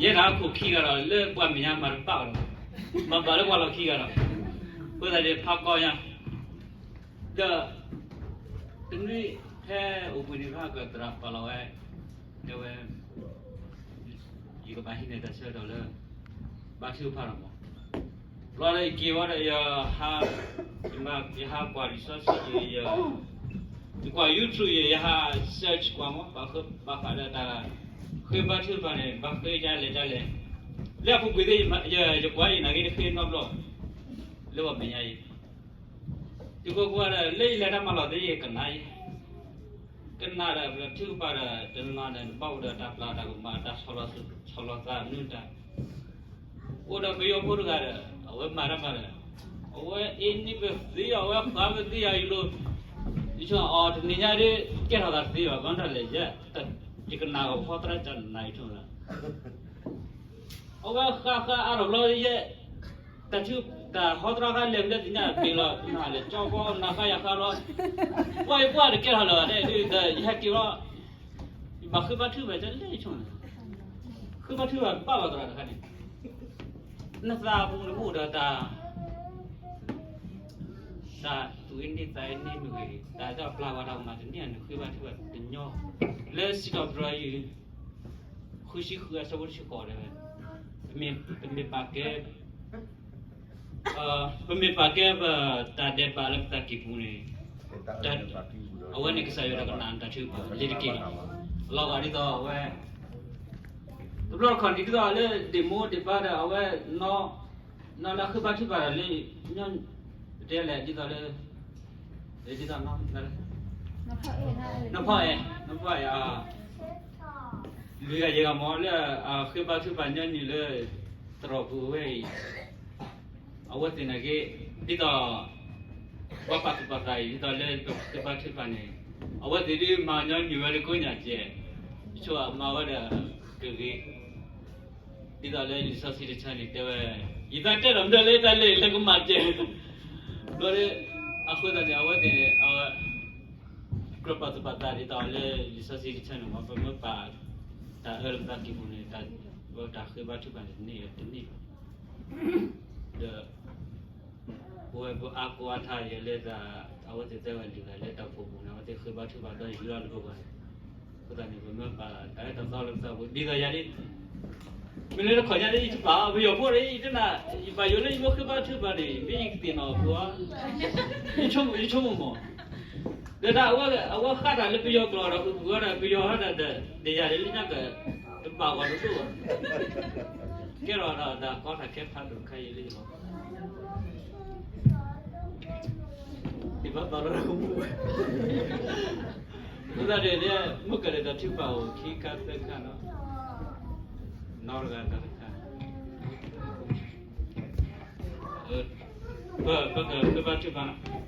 ယဲဒၣ်ခိၣ်ခံဂၤဒီး လၢပှၤမဲာ်ညါမၤတဘၣ်အီၤဒီး, မၤဘၣ်လၢပှၤလီၢ်ခံဂၤဒီး, အဃိသတးန့ၣ် ဖးကီညါ, ဒီး တနွံဖဲအိၣ်ဘှံးနံၤဖဲကသရၣ်ပာ်လီၤဝဲ, တဲဝဲ ယကဘၣ်ဟံးန့ၢ်တၢ်ဆၢကတီၢ်လၢ ဘါထုကဖၣ်ဒီးမး, လီၤဒီးယက့ၤဝဲဒီး ယဟးကွၢ်လံာ်စီဆှံယဲ, ယကွၢ် YouTube ယဲ ယဟး search ကွၢ်မး, ဘၣ်ဃးဒီးတၢ်ဃ့ဘါထုကဖၣ်န့ၣ် ဘၣ်ဃ့ဒ်လဲၣ်ဒ်လဲၣ်, လၢအပူၤကွံာ်သ့ၣ် ယကွၢ်အံၤနာ်က့ တဃ့နီတဘျီ လၢပှၤမဲာ်ညါအံၤ, ယကွၢ်ကွၢ်ဒီး လၢယလဲၤတၢ်မၤလီၢ်သ့ၣ် ယကနၣ်အံၤ ကနၣ်ဒီးပထုကဖၣ်ဒီး တနီၤန့ၣ် ဘၣ်အိၣ်ဒီးတၢ်ပျၢ်တၢ်ကမၣ် တၢ်ဆီၣ်လီၤသူၣ်ဆီၣ်လီၤသးမနုၤတၢ်, အိၣ်ဒီးပယီၤဖိတဂၤဒီး အဝဲမၤတၢ်မၤဒီး အဝဲအ့န့ၢ်ပသ့အီၤ အဝဲဃးပသ့ယၤအံၤလိၤ, ယဆိကမိၣ်အီၤတနံၤညါဒ် ကဲထီၣ်သးတသ့ဘၣ် ဘၣ်မနုၤလဲၣ်, ယကနၣ်အီၤဖီသရၣ်ကနၣ်အံၤဆိကမိၣ် အဝဲဃးဃးအါထီၣ်ဘျီယဲ, တၢ်ထု, တၢ်ဟီသရၣ်ဃါလဲၤမနုၤသ့ၣ်ညါ ဘ့ၣ်လီၤနၤလဲၣ် ကၠီကီနၤဃါယၤဃါလီၤ, ပှၤအံၤပှၤတကဲထီၣ်လၢၤဘၣ်ဒီး ယဟဲက့ၤလီၤ, ယဘၣ်ဃ့ဘါထုကဖၣ်လၢယဆိကမိၣ်န့ၣ်, ဃ့ဘါထုကဖၣ်ဘၣ်ဘၣ်သရၣ်တခါန့ၣ်, နသးပူၤန့ၣ်အိၣ်ဒီးတၢ် တၢ်သူၣ်အ့န့သးအ့န့မ့ၢ်ဂ့ၤ, တၢ်ဒ်ပျၢ်ဝဲတၢ်ကမၣ်တန့ၢ် နဃ့ဘါထုကဖၣ်တညီ, လၢစံးထီၣ်ပတြၢၤယုၢ် ဃုဆံဃုအဆၢဖိတဆံဃိးတဲဝဲ, ပမ့ၢ်ပာ်ကဲ, ပမ့ၢ်ပာ်ကဲပတၢ်ဒဲးဘးလၢပသးကံၢ်ပူၤန့ၣ်, အဝဲန့ၣ်ကစၢ်ယွၤဒီးကနၣ်တၢ်ထုကဖၣ်လ့ၤတက့ၢ်, လီၤဂာ်ဒ်သိးအဝဲ တဘျီတခီၣ်န့ၣ် ဒ်သိးလၢဒ့ၣ်မိၢ်ဒ့ၣ်ပၢ်ဒီးအဝဲ နီၢ်လၢဃ့ဘါထုကဖၣ်ဒီးလၢ ပတဲလဲၣ်ဒ်သိးလၢ ဒ်သိး နီၢ်ဖီအဲၣ် နီၢ်ဖီအဲၣ် လွံၢ်ဂၤယဲၢ်ဂၤမ့ၢ်လၢ ဃ့ဘါထုကဖၣ်ညီနုၢ်လၢ သရိာ်ပူၤဝဲအံၤ အဝဲသ့ၣ်နာ်က့ ဒ်သိး ပှၤပာ်သူၣ်ပာ်သးအံၤ ဒ်သိးလၢပဃ့ဘါထုကဖၣ်န့ၣ် အဝဲသ့ၣ်ဒ်မၤညီနုၢ်ဝဲလၢကိးညါကဲး ဆိအမၤဝဲဒီးကဂ့ၤ ဒ်သိးလၢလံာ်စီဆှံတဆၢန့ၣ်တဲဝဲ ယသးတဲဒီးမတၤလၢတၢ်လၢလၢကမၣ်ကဲး ဘျီဒီး အဃိသတးန့ၣ် အဝဲသ့ၣ်န့ၣ် ကြၢးပာ်သူၣ်ပာ်သးဒ်သိးလၢလံာ်စီဆှံတဆၢန့ၣ်မ့ၢ် ပမ့ၢ်ပာ်တၢ်အၢလၢပသးကံၢ်ပူၤန့ၣ် တၢ်ဃ့ဘါထုကဖၣ်န့ၣ် တန့ၢ်ဘၣ် တန့ၢ်ဘၣ် ဒီး ပဝဲပအါကိးအါထါယဲလၢ အဝဲသ့ၣ်တဲဝဲလံာ်ဂၤလၢတၢ်ဖှိၣ်ပူၤန့ၣ် အဝဲသ့ၣ်ဃ့ဘါထုကဖၣ်ဒီးယူၤလီၤတဘိဘၣ်န့ၣ် အဃိသတးန့ၣ် ပမ့ၢ်ပာ်တၢ်အၢတၢ်သီလၢပသးပူၤ ဒ်သိးယၤဒ် မ့ၢ်လၢတခီညါဒ် ယတပာ်ပယီၤဖိဒီး ယတနၢ် ယဘၣ်ယိၣ်လၢယမိၢ်ဃ့ဘါထုကဖၣ်န့ၣ် မ့ၢ်ယကသ့ၣ်နီၣ်ဖိဧါ ယဆိကမိၣ်မ့ၢ် ဒီးတၢ်အဝဲဃးတၢ်လၢပယီၤကျိာ်ဒီး ပပူၤဃီဒီး ပယီၤဟဲဒီး ဒီးယၤဒ်လၢညါက တဘၣ်ဂီၤတဒိၣ်ဘၣ် ကဲထီၣ်ဒီးတၢ်ကီတၢ်ခဲဖးဒိၣ်တခါအံၤလံလီၤ ယဘၣ်ပာ်လီၤတၢ်ကမူၣ်ဝဲ အဃိသတးန့ၣ် မုၢ်ကၢၢ်ဒီးတၢ်ထုကဖၣ်အိၣ်ခံခါသၢခါနီၤ နီတဂၤတၢ်တခါ ပကဃ့ဘါထုကဖၣ်နီၤ